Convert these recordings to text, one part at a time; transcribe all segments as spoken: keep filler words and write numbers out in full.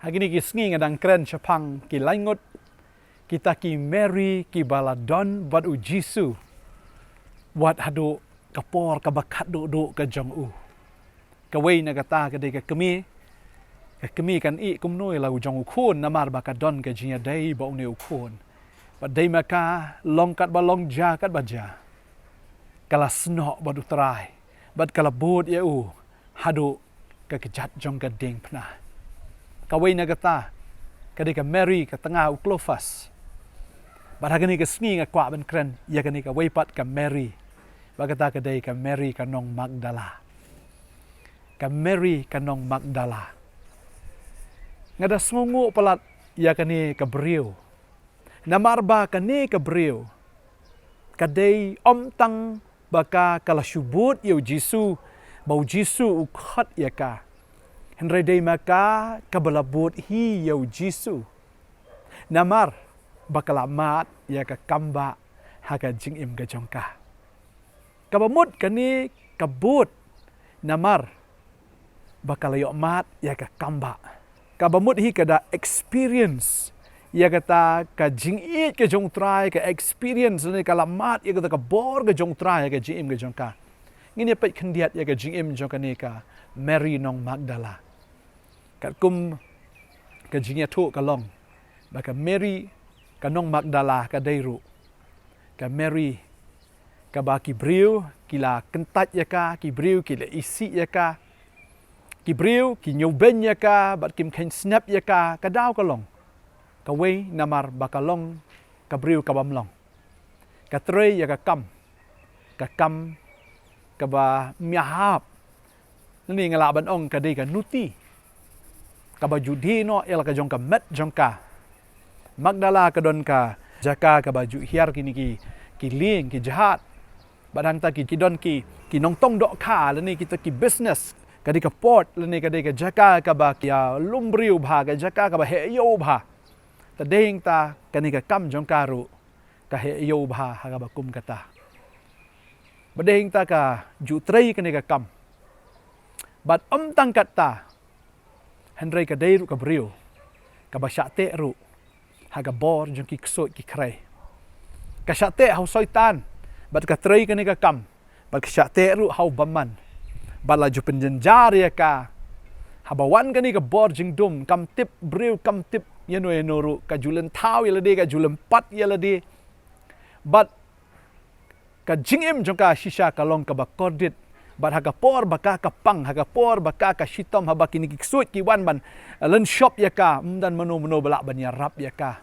Ha kine ki sngi nga dang kren shaphang ki laingut kita ki Mary kiba la don bad u Jisu wat haduh ka por kaba khatduh duh ka jong u. Kawei na kata ka dei ka kmie. Ka kmie kan ïeh kumno ïa la u jong u khun namar ba ka don ka jingïadei bad une u khun. Bad dei ma ka long katba long, jia katba jia, ka la snoh bad u Trai bad ka la bud ïa u haduh ka kjat jong ka diengphna. Kawei na kata ka dei ka Mary ka tnga u Klofas. Bad ha kane ka sngi nga kwah ban kren ïa kane kawei pat ka Mary. Bad kata ka dei ka Mary ka nong Magdala. Ka Mary ka nong Magdala. Nga da sngewnguh palat ïa kane ka briew. Namar ba kane ka briew ka dei ym tang ba ka ka la shu bud ïa u Jisu, ba u Jisu u khot ïa ka. Hynrei dei ma ka kaba la bud hi ïa u Jisu. Namar ba ka la mad ïa ka kambah ha ka jingim ka jong ka. Kaba mut kane ka bud namar ba ka la ïoh mad ïa ka kambah. Kaba mut hi ka da experience ïa kata ka jingïeit ka jong u Trai, ka experience ne ka la mad ïa kata ka bor ka jong u Trai ha ka jingim ka jong ka. Ngin ïa peit khyndiat ïa ka jingim jong kane ka Mary nong Magdala. Katkum ka jingïathuh ka long ba ka Mary ka nong Magdala ka dei ruh ka Mary kaba ki briew ki la kyntait ïa ka, ki briew ki la isih ïa ka, ki briew ki ñiewbeiñ ïa ka bad kim kheiñ snep ïa ka. Ka daw ka long kawei namar ba ka long ka briew kabym long, ka trei ïa ka kam, ka kam kaba ym ïahap. Nani nga lah ban ong ka dei ka nuti kaba ju die noh ïa la ka jong ka met jong ka. Magdala ka don ka jaka kaba ju hiar kine ki, ki lieng, ki jahaj. Bad hangta ki, ki don ki, ki nongtong dohkha lane kita ki business. Ka dei ka port lane ka dei ka jaka kaba ki ïalum briew bha, ka jaka kaba heh ïew bha. Te dei hangta kane ka kam jong ka ruh ka heh ïew bha ha kaba kum kata. Bad dei hangta ka ju trei kane ka kam. Bad ym tang katta, hynrei ka dei ruh ka briew kaba shah teh ruh ha ka bor jong ki ksuid ki khrei. Ka shah teh ha u Soitan bad ka trei kane ka kam. Bad ka shah teh ruh ha u bymman. Bad la ju pynjynjar ïa ka. Haba wan kane ka bor jingdum, kam tip briew, kam tip ïano ïano ruh, ka ju lynthaw ïa lade, ka ju lympat ïa lade. Bad ka jingim jong ka shisha ka long kaba kordit. Bad ha ka por ba ka ka pang, ha ka por ba ka ka shitom, haba kine ki ksuid ki wan ban lynshop ïa ka, ym don mano mano ba lah ban ïarap ïa ka.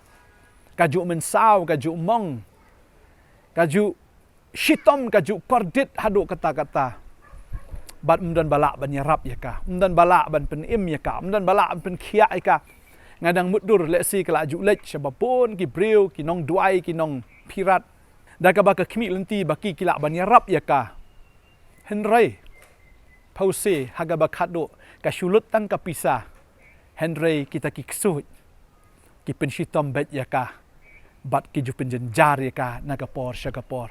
Ka ju mynsaw, ka ju mong, ka ju shitom, ka ju kordit haduh katta katta. Bad ym don ba lah ban ïarap ïa ka, ym don ba lah ban pynim ïa ka, ym don ba lah ban pynkhiah ïa ka. Nga dang mutdur lehse ka la ju leit sha babun ki briew, ki nongduwai, ki nongpyrkhat, da kaba ka khmih lynti ba ki, ki lah ban ïarap ïa ka. Hynrei phewse ha kaba khatduh ka shu lut tang ka pisa. Hynrei kita ki ksuid ki pynshitom beit ïa ka bad ki ju pynjynjar ïa ka na ka por sha ka por.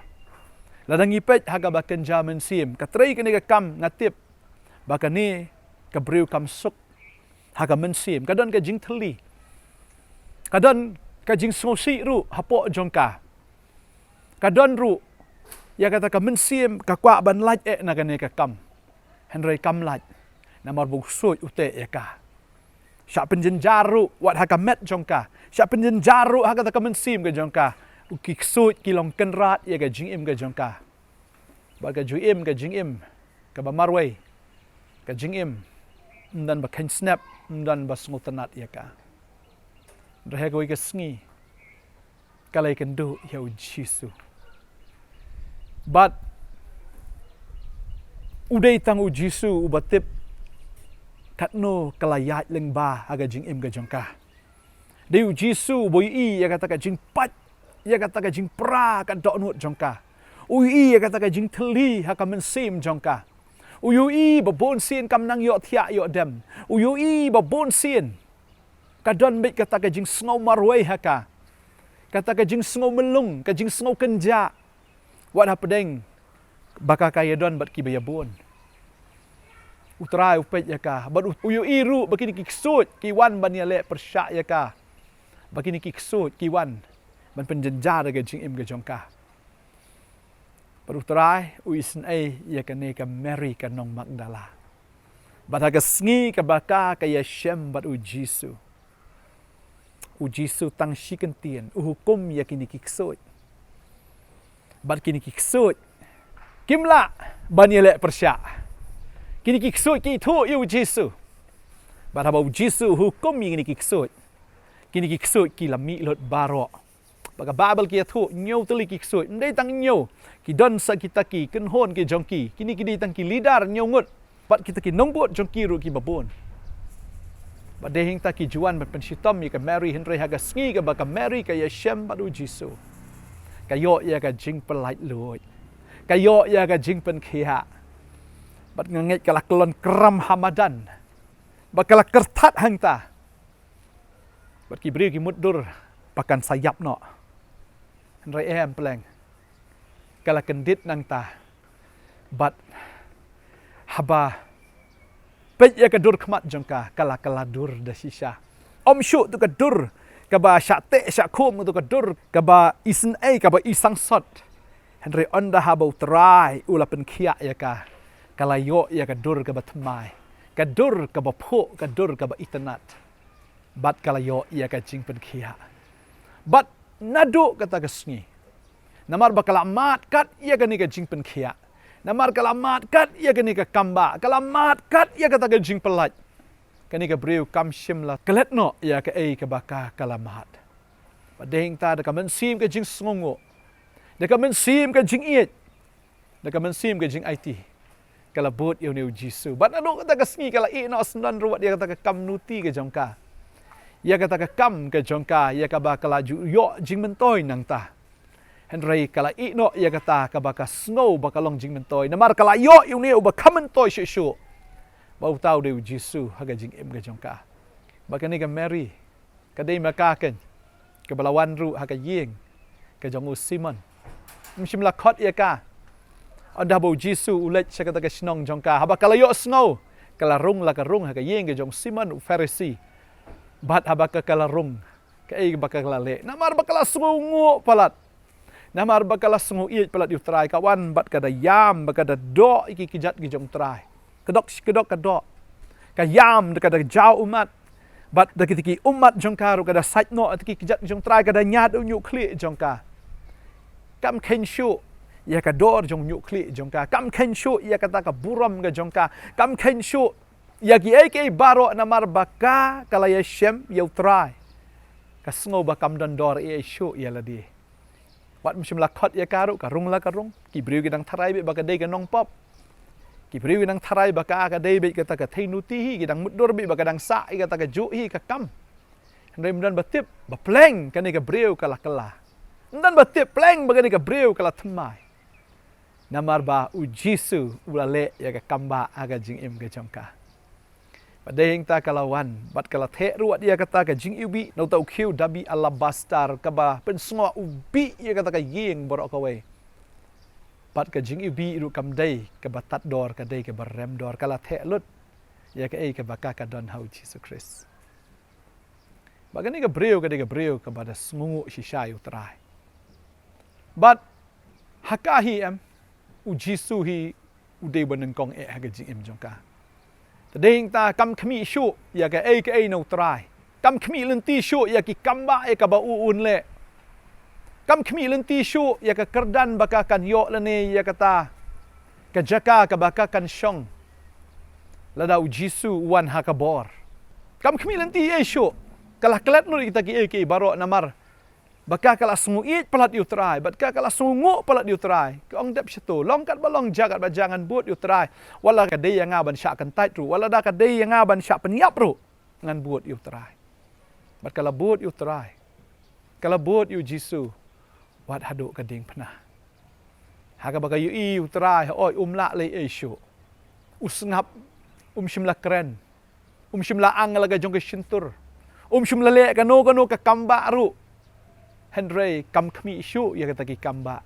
Lada ngi peit ha kaba kynja mynsiem, ka trei kane ka kam, nga tip ba kane ka briew kam suk ha ka mynsiem, ka don ka jingthylli, ka don ka jingsngewsih ruh hapoh jong ka. Ka don ruh ïa kata ka mynsiem ka kwah ban lait eh na kane ka kam. Hynrei kam lait namar ba u ksuid u teh ïa ka. Shah pynjynjar ruh wat ha ka met jong ka, shah pynjynjar ruh ha kata ka mynsiem ka jong ka. U, ki ksuid ki long kynrad ïa ka jingim ka jong ka. Bad ka ju im ka jingim kaba marwei, ka jingim ym don ba kheiñ snep, ym don ba sngewtynnat ïa ka. Hynrei ha kawei ka sngi ka la ïakynduh ïa u Jisu. Bad u dei tang u Jisu uba tip katno ka la ïaid lyngba ha ka jingim ka jong ka. Dei u Jisu uba ïohi ïa kata ka jingpait, ïa kata ka jingpra ka dohnud jong ka. U ïohi ïa kata ka jingthylli ha ka mynsiem jong ka. U ïohi ba bun sien kam nang ïohthiah ïoh dem. U ïohi ba bun sien ka don beit kata ka jingsngew marwei ha ka, kata ka jingsngew myllung, ka jingsngew kynjah. Wat hapdeng ba ka ka ïadon bad kiba ïabun. U Trai u peit ïa ka, bad u, u ïohi ruh ba kine ki ksuid ki wan ban ïaleh pyrshah ïa ka, ba kine ki ksuid ki wan ban pynjynjar ïa ka jingim ka jong ka. Bad U Trai u isynei ïa kane ka Mary ka nong Magdala. Bad ha ka sngi kaba ka ka ïashem bad U Jisu, U Jisu tang shi kyntien u hukum ïa kine ki ksuid. Bad kine ki ksuid kim lah ban ïaleh pyrshah. Kine ki ksuid ki ithuh ïa U Jisu. Bad haba U Jisu u hukum ïa kine ki ksuid, kine ki ksuid ki la mih lut baroh. Ba ka Baibl ki ïathuh hynñiew tylli ki ksuid, ym dei tang hynñiew, ki don sa kita ki kynhun ki jong ki, kine ki dei tang ki leader hynñiew ngut. Bad kita ki nongbud jong ki ruh kiba bun. Bad dei hangta ki ju wan ban pynshitom ïa ka Mary, hynrei ha ka sngi kaba ka Mary ka ïashem bad U Jisu, ka ïoh ïa ka jingpyllait luid, ka ïoh ïa ka jingpynkhiah. Bad nga ngeit ka la kyllon kram ha madan, bad ka la kyrthat hangta. Bad ki briew ki mutdur ba kan sa ïap noh. Hynrei em, pleng, ka la kyndit nangta. Bad haba peit ïa ka dur khmat jong ka, ka la, ka la dur da shisha. Ym shuh tu ka dur kaba shah teh shah khum, tu ka dur kaba isynei, kaba isangsot. Hynrei ynda haba U Trai u la pynkhiah ïa ka, ka la ïoh ïa ka dur kaba thymmai, ka dur kaba phuh, ka dur kaba itynnad. Bad ka la ïoh ïa ka jingpynkhiah. Bad naduh kata ka sngi, namar ba ka la mad kat ïa kane ka jingpynkhiah, namar ka la mad kat ïa kane ka kambah, ka la mad kat ïa kata ka jingpyllait, kane ka briew kam shym la klet noh ïa kaei kaba ka, ka la mad. Bad dei hangta da ka mynsiem ka jingsngewnguh, da ka mynsiem ka jingïeit, da ka mynsiem ka jingaiti, ka la bud ïa une U Jisu. Bad naduh kata ka sngi ka la ïeh noh syndon ruh ïa kata ka kam nuti ka jong ka, ïa kata ka kam ka jong ka, ïa kaba ka la ju ïoh jingmyntoi nangta. Hynrei ka la ïeh noh ïa kata kaba ka sngew ba ka long jingmyntoi, namar ka la ïoh ïa une uba kham myntoi shuh shuh, ba uta u dei U Jisu ha ka jingim ka jong ka. Bad kane ka Mary, ka dei ma ka keiñ kaba la wan ruh ha ka ïing ka jong u Simon. Ym shym la khot ïa ka. Ynda ba U Jisu u leit sha kata ka shnong jong ka, haba ka la ïohsngew, ka la rung la ka rung ha ka ïing ka jong Simon u Pharisi. Bad haba ka, ka la rung, kaei ba ka la leh? Namar ba ka la sngewnguh palat. Namar ba ka la sngew ïeit palat ïa U Trai, ka wan bad ka da ïam, bad ka da doh ïa ki kjat ki jong U Trai. Ka dok, ka dok, ka doh. Ka ïam, da ka da jaw ummat. Bad da kita ki ummat jong ka ruh ka da sait noh ïa ki kjat ki jong U Trai, ka da ñiad u ñiuh khlieh jong ka. Kam kheiñ shuh ïa ka dor jong u ñiuh khlieh jong ka. Kam kheiñ shuh ïa kata ka burom ka jong ka. Kam kheiñ shuh ïa kiei kiei baroh, namar ba ka, ka la ïashem ïa U Trai. Ka sngew ba kam don dor ei ei shuh ïa lade. Wat ym shym la khot ïa ka ruh, ka rung la ka rung. Ki briew ki dang tharai beit ba ka dei ka nongpop. Ki briew ki dang tharai ba ka, ka dei beit kata ka thei nuti hi, ki dang mutdur beit ba ka dang sah ïa kata kajuh hi ka kam. Hynrei ym don ba tip ba pleng kane ka briew ka la kylla. Ym don ba tip pleng ba kane ka briew ka la thymmai. Namar ba U Jisu u la leh ïa ka kambah ha ka jingim ka jong ka. Bad dei hangta ka la wan bad ka la theh ruh ïa kata ka jingiwbih na uta u khiew dabi alabastar kaba pynsngew u bih ïa kata ka ïing baroh kawei. Bad ka jingiwbih ruh kam dei kaba tad dor, ka dei kaba rem dor, ka la theh lut ïa kaei kaba ka, ka don ha U Jisu Khrist. Bad kane ka briew ka dei ka briew kaba da sngewnguh shisha ïa U Trai. Bad ha ka hi em, U Jisu hi u dei ba nyngkong eh ha ka jingim jong ka. Te dei hangta kam khmih shuh ïa kaei kaei na U Trai. Kam khmih lynti shuh ïa ki kambah ïa kaba u un leh. Kam khmih lynti shuh ïa ka kyrdan ba ka kan ïoh lane ïa kata ka jaka kaba ka kan shong lada U Jisu u wan ha ka bor. Kam khmih lynti ei shuh. Ka la klet lut ïa kita kiei kiei baroh namar ba ka, ka la sngew ïeit palat ïa U Trai, bad ka, ka la sngewnguh palat ïa U Trai. Ka ong dep shato, long katba long, jia katba jia, ngan bud ïa U Trai. Wat la ka dei ïa nga ban shah kyntait ruh, wat la da ka dei ïa nga ban shah pynïap ruh, ngan bud ïa U Trai. Bad ka la bud ïa U Trai. Ka la bud ïa U Jisu wat haduh ka diengphna. Ha kaba ka ïohi U Trai, hooid um lah leh ei shuh. U sngap, um shym la kren, um shym la ang la ka jong ka shyntur, um shym la leh kano kano ka kambah ruh. Hynrei kam khmih shuh ïa kata ki kambah.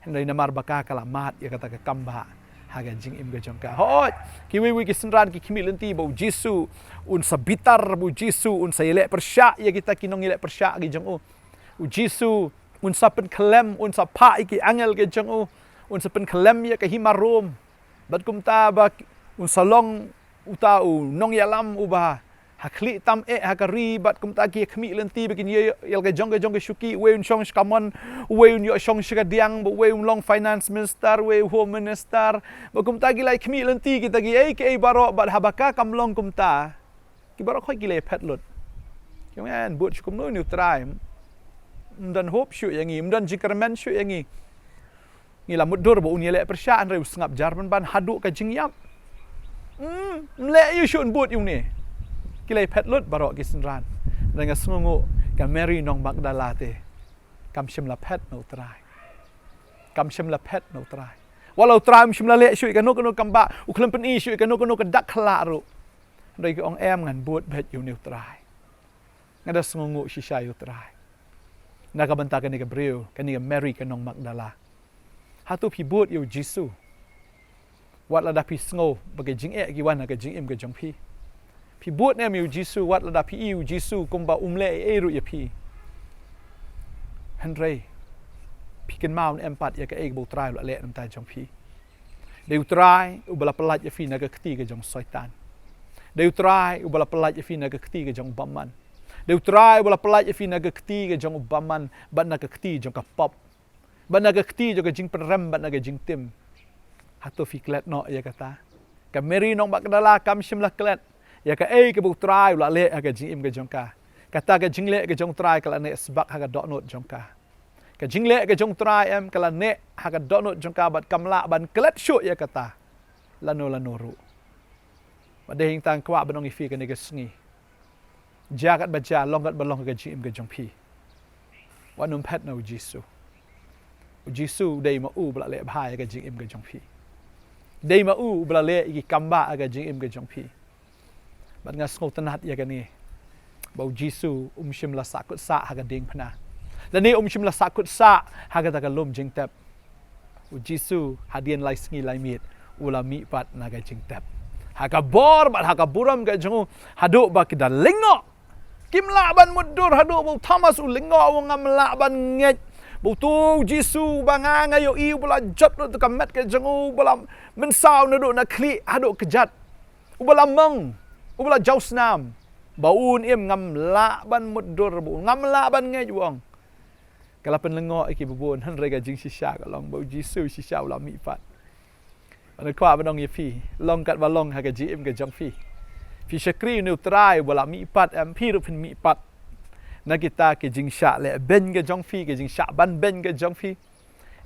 Hynrei namar ba ka, ka la mad ïa kata ka kambah, ha ka jingim ka jong ka. Hooid, kiwei wei ki synran ki khmih lynti ba u Jisu un sa bitar, ba u Jisu un sa ïaleh pyrshah ïa kita ki nongïaleh pyrshah ki jong u. U Jisu un sa pynkhlem, un sa phah ïa ki angel ki jong u, un sa pynkhlem ïa ka hima Rom. Bad kumta ba un sa long uta u nongïalam uba ha khlieh tam eh ha ka ri, bad kumta ki khmih lynti ba kin ïoh ïa la ka jong ka jong ka shuki, uwei un shong sha ka mon, uwei un ïoh shong sha ka diang, ba uwei un long finance minister, uwei home minister. Bad kumta ki la khmih lynti kita kiei kiei baroh, bad haba ka kam long kumta, ki baroh khoit ki la phet lut. Ki ong, "Ngan bud shuh kumno ïa une u Trai? Ym don hope shuh ïa ngi, ym don jingkyrmen shuh ïa ngi. Ngi la mutdur ba un ïaleh pyrshah, hynrei u sngap jar ban ban haduh ka jingïap. Hmm, ym leh ïa u shuh, ngan bud ïa une." Ki la phet lut baroh ki synran. Hynrei nga sngewnguh ka Mary nong Magdala te kam shym la phet na u Trai. Kam shym la phet na u Trai. Wat la u Trai um shym la leh shuh ïa kano kano kam ba, u khlem pyni shuh ïa kano kano ka dak khyllah ruh, hynrei ka ong, "Em, ngan bud beit ïa une u Trai. Nga da sngewnguh shisha ïa u Trai." Na ka bynta kane ka briew, kane ka Mary ka nong Magdala, hato phi bud ïa u Jisu? Wat lada phi sngew ba ka jingeh ki wan ha ka jingim ka jong phi, phi bud ne em ïa u Jisu, wat lada phi ïohi u Jisu kumba um leh ei ei ruh ïa phi? Hynrei phi kynmaw ne em pat ïa kaei kaba u Trai u la leh na ka bynta jong phi? Dei u Trai uba la pyllait ïa phi na ka kti ka jong Soitan. Dei u Trai uba la pyllait ïa phi na ka kti ka jong u bymman. Dei u Trai uba la pyllait ïa phi na ka kti ka jong u bymman bad na ka kti jong ka pop, bad na ka kti jong ka jingpynrem bad na ka jingtim. Hato phi klet noh ïa kata? Ka Mary nong Magdala kam shym la klet ïa kaei kaba u Trai u la leh ha ka jingim ka jong ka. Kata ka jingleh ka jong u Trai ka la neh sbak ha ka dohnud jong ka. Ka jingleh ka jong u Trai em ka la neh ha ka dohnud jong ka bad kam lah ban klet shuh ïa kata lano lano ruh. Bad dei hangta nga kwah ban ong ïa phi kane ka sngi, jia katba jia, long katba long ka jingim ka jong phi, wat nym phet na u Jisu. U Jisu dei ma u ba la leh bha ïa ka jingim ka jong phi. Dei ma u ba la leh ïa ki kam ba ha ka jingim ka jong phi. Bad nga sngewtynnat ïa kane, ba u Jisu um shym la sahkut sah ha ka diengphna, lane um shym la sahkut sah ha kata ka lum jingtep. U Jisu hadien lai sngi lai miet u la mihpat na ka jingtep ha ka bor bad ha ka burom ka jong u, haduh ba ki da lyngngoh. Kim lah ban mutdur, haduh ba u Thomas u lyngngoh, u ong, "Ngam lah ban ngeit ba uto u Jisu ba nga nga ïohi, uba la jot lut ka met ka jong u, uba la mynsaw naduh na khlieh haduh kjat, uba la mong, uba la jaw snam, ba un im, ngam lah ban mutdur ba un, ngam lah ban ngeit," u ong. Ka la pynlyngngoh ïa ki babun, hynrei ka jingshisha ka long ba u Jisu shisha u la mihpat. Nga kwah ban ong ïa phi, long katba long ha ka jingim ka jong phi, phi shakri ïa une u Trai uba la mihpat em, phi ruh phin mihpat na kita ki jingshah leh beiñ ka jong phi, ki jingshah ban beiñ ka jong phi,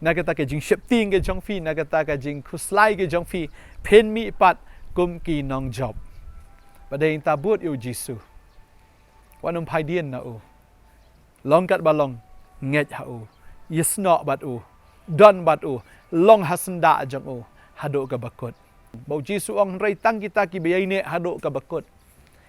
na kata ka jingsheptieng ka jong phi, na kata ka jingkhuslai ka jong phi, phin mihpat kum ki nongjop. Bad dei hangta bud ïa u Jisu. Wat nym phai dien na u. Long katba long, ngeit ha u, ïasnoh bad u, don bad u, long ha syndah jong u haduh kaba kut. Ba u Jisu u ong, hynrei tang kita kiba ïaineh haduh kaba kut,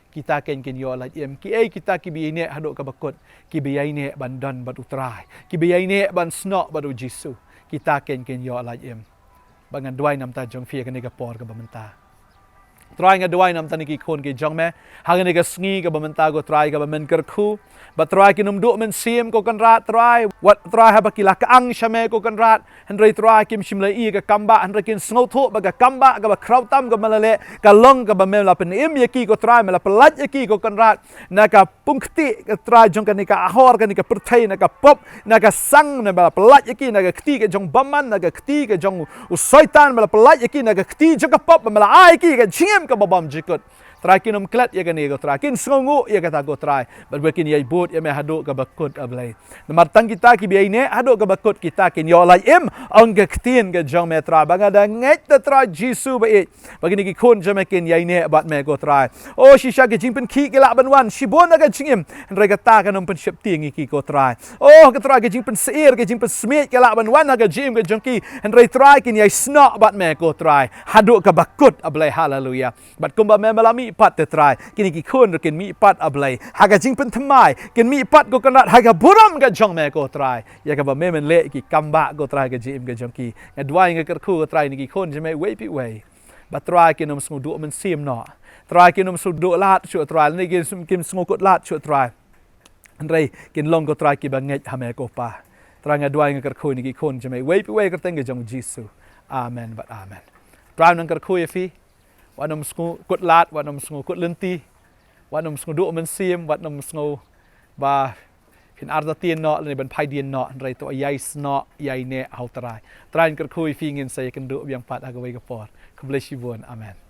kita keiñ kin ïoh lait im. Kiei kita kiba ïaineh haduh kaba kut? Kiba ïaineh ban don bad u Trai, kiba ïaineh ban snoh bad u Jisu, kita keiñ kin ïoh lait im. Bad nga duwai na ka bynta jong phi ha kane ka por kaba mynta. Trai, nga duwai na ka bynta kine ki khun ki jong me ha kane ka sngi kaba mynta, ko Trai, kaba men kyrkhu. Bad Trai, kin ym duh mynsiem, ko Kynrad, Trai. Wat Trai, haba ki la kyang sha me, ko Kynrad, hynrei Trai, kim shym la ïohi ïa ka kam ba, hynrei kin sngewthuh ba ka kam ba kaba khraw tam kaba me la leh ka long kaba me la pynim ïa ki, ko Trai, me la pyllait ïa ki, ko Kynrad, na ka pung ktieh, ko Trai, jong kane ka ahor, kane ka pyrthei, na ka pop, na ka sang, na me la pyllait ïa ki na ka kti ka jong u bymman, na ka kti ka jong u Soitan, me la pyllait ïa ki na ka kti jong ka pop, me la ai ïa ki ka jingim kaba bymjukut. Trai, kin ym klet ïa kane, ko Trai, kin sngewnguh ïa kata, ko Trai, bad ba kin ïai bud ïa me haduh kaba kut, A Blei. Namar tang kita kiba ïaineh haduh kaba kut, kita kin ïoh lait im, ong ka ktien ka jong me, Trai. Bad nga da ngeit, Trai Jisu ba ïeit, ba kine ki khun jong me kin ïaineh bad me, ko Trai. Oh, shisha ki jingpynkhih ki lah ban wan shibun ha ka jingim, hynrei kata kan ym pynsheptieng ïa ki, ko Trai. Oh, ko Trai, ki jingpynsyier, ki jingpynsmiej ki lah ban wan ha ka jingim ka jong ki, hynrei Trai, kin ïai snoh bad me, ko Trai, haduh kaba kut, A Blei. Haleluya. Bad kumba me, me la mih mihpat, te Trai. Kine ki khun ruh kin mihpat, A Blei, ha ka jingpynthymmai, kin mihpat, ko Kynrad, ha ka burom ka jong me, ko Trai, ïa kaba me men leh ïa ki kambah, ko Trai, ka jingim ka jong ki. Nga duwai, nga kyrkhu, ko Trai, ïa kine ki khun jong me uwei pa uwei, ba Trai, kin ym sngew duh mynsiem noh. Trai, kin ym sngew duh lad shuh, Trai, lane kin, kin sngew kut lad shuh, Trai. Hynrei kin long, ko Trai, kiba ngeit ha me, ko Pa. Trai, nga duwai, nga kyrkhu ïa kine ki khun jong me uwei pa uwei, ha ka kyrteng ka jong U Jisu. Amen bad amen. Trai un nang kyrkhu ïa phi. Wat nym sngew kut lad, wat nym sngew kut lynti, wat nym sngew duh mynsiem, wat nym sngew ba phin artatien noh lane ban phaidien noh, hynrei to ïai snoh, ïai neh ha U Trai. Trai un kyrkhu ïa phi. Ngin sa ïakynduh biang pat ha kawei ka por. Khublei shibun. Amen.